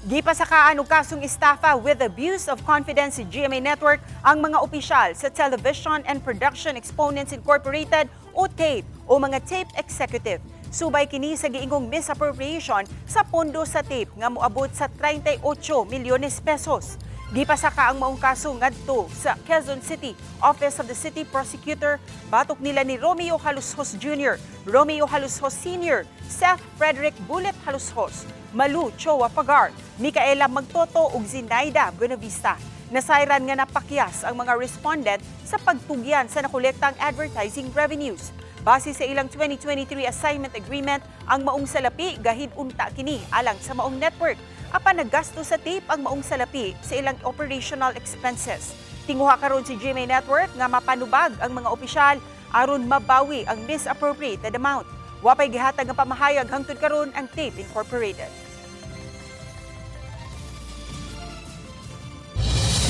Gipasakaan og kasong estafa with abuse of confidence si GMA Network ang mga opisyal sa Television and Production Exponents Incorporated o TAPE o mga TAPE executive. Subay kini sa giingong misappropriation sa pondo sa TAPE nga moabot sa 38 milyones pesos. Gipasaka ang maong kaso ngadto sa Quezon City Office of the City Prosecutor batok nila ni Romeo Jalosjos Jr., Romeo Jalosjos Sr., Seth Frederick Bullet Jalosjos, Malu Choa Fagar, Micaela Magtoto ug Zinaida Buenavista. Nasayran nga napakyas ang mga respondent sa pagtugyan sa nakolektang advertising revenues. Base sa ilang 2023 assignment agreement, ang maong salapi gahid unta kini alang sa maong network. Apan naggasto sa TAPE ang maong salapi sa ilang operational expenses. Tinguha karon si GMA Network nga mapanubag ang mga opisyal aron mabawi ang misappropriated amount. Wapay gihatag ang pamahayag hangtod karon ang TAPE Incorporated.